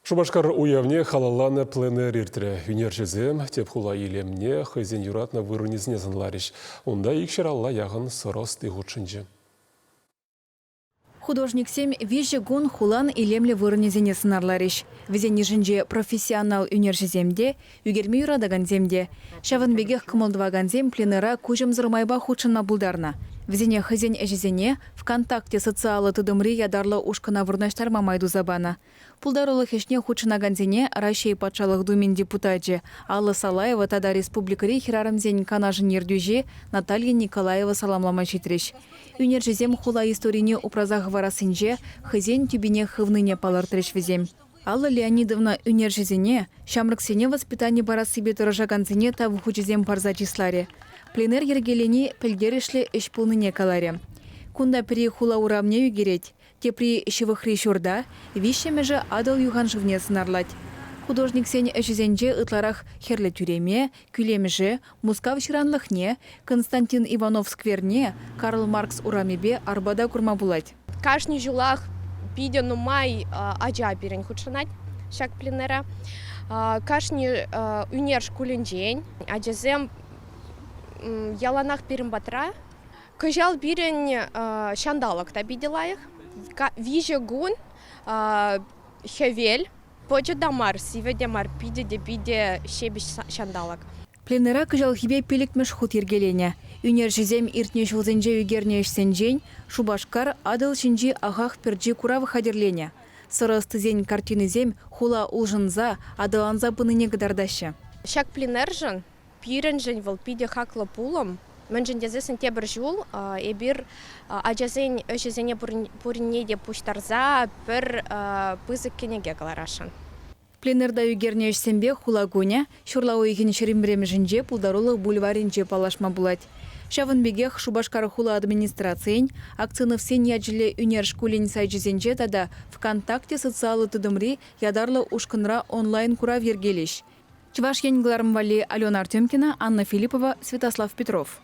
Шупашкар уявне халалланӑ пленэр иртрӗ. Ӳнерҫӗсем тӗп хула илемне, хӑйсен юратнӑ вырӑнӗсене сӑнларӗҫ. Унта икҫӗр алла яхӑн сӑрӑ ӑсти хутшӑнчӗ. Художниксем виҫӗ кун хулан илемлӗ вырӑнӗсене сӑнарларӗҫ. Вӗсен йышӗнче профессионал ӳнерҫӗсем те, ӳкерме юратакансем те. Ҫавӑн пекех кӑмӑл тӑвакансем пленэра куҫӑмсӑр майпа хутшӑнма пултарнӑ. Вӗсене хӑйсен ӗҫӗсене ВКонтакте социаллӑ тытӑмри ятарлӑ ушкӑна вырнаҫтарма май туса панӑ. Пултарулӑх ӗҫне хутшӑнакансене Раҫҫей Патшалӑх Думин депутачӗ Алла Салаева тата республикӑри хӗрарӑмсен канашӗн ертӳҫи Наталья Николаева саламлама ҫитрӗҫ. Ӳнерҫӗсем хула историне упраса хӑварассинче хӑйсен тӳпине хывнине палӑртрӗҫ вӗсем. Алла Леонидовна ӳнерҫӗсене, ҫамрӑксене воспитани парассипе тӑрӑшакансене тав хучӗсем парса чысларӗ. Пленэр йӗркелени пӗлтерӗшлӗ ӗҫ пулнине каларӗ. Кунта пӗри хула урамне ӳкерет, тепри ҫывӑхри ҫурта, виҫҫӗмӗшӗ Атӑл юханшывне сӑнарлать. Художниксен ӗҫӗсенче ытларах Хӗрлӗ тӳреме, Кӳлемӗше, Мускав ҫыранлӑхне, Константин Иванов скверне, Карл Маркс урамӗпе Арбата курма пулать. Кашни ҫулах питӗ нумай ача пирӗн хутшӑнать ҫак пленэра. Кашни ӳнер шкулӗнчен ачасем яланах пирӗн патра. Кӑҫал пирӗн ҫанталӑк та питӗ лайӑх. Виҫӗ кун хӗвел, пӑчӑ та мар, сивӗ те мар, питӗ те питӗ ҫепӗҫ ҫанталӑк. Пленэра кӑҫалхипе пиллӗкмӗш хут йӗркеленӗ. Ӳнерҫӗсем иртнӗ ҫулсенче ӳкернӗ ӗҫсенчен Шупашкар Атӑл ҫинчи ахах пӗрчи курав хатӗрленӗ. Сӑрӑ ӑстисен картинисем хула улшӑнса, аталанса пынине кӑтартаҫҫӗ. Ҫак пленэршӑн пирӗншӗн вӑл питӗ хаклӑ пулӑм. Мӗншӗн тесессӗн тепӗр ҫул эпир ачасен ӗҫӗсене пуринне те пуҫтарса пӗр пысӑк кӗнеке кӑларасшӑн. Пленэрта ӳкернӗ ӗҫсемпе хула кунӗ ҫурла уйӑхӗн ҫирӗмремӗшӗнче пултарулӑх бульварӗнче паллашма пулать. Ҫавӑн пекех Шупашкар хула администрацийӗн, Акценовсен ячӗллӗ ӳнер шкулӗн сайчӗсенче тата ВКонтакте социаллӑ тытӑмри ятарлӑ ушкӑнра онлайн-курав йӗркелӗҫ. Чӑваш Ен кӑларӑм валли Алена Артемкина, Анна Филиппова, Святослав Петров.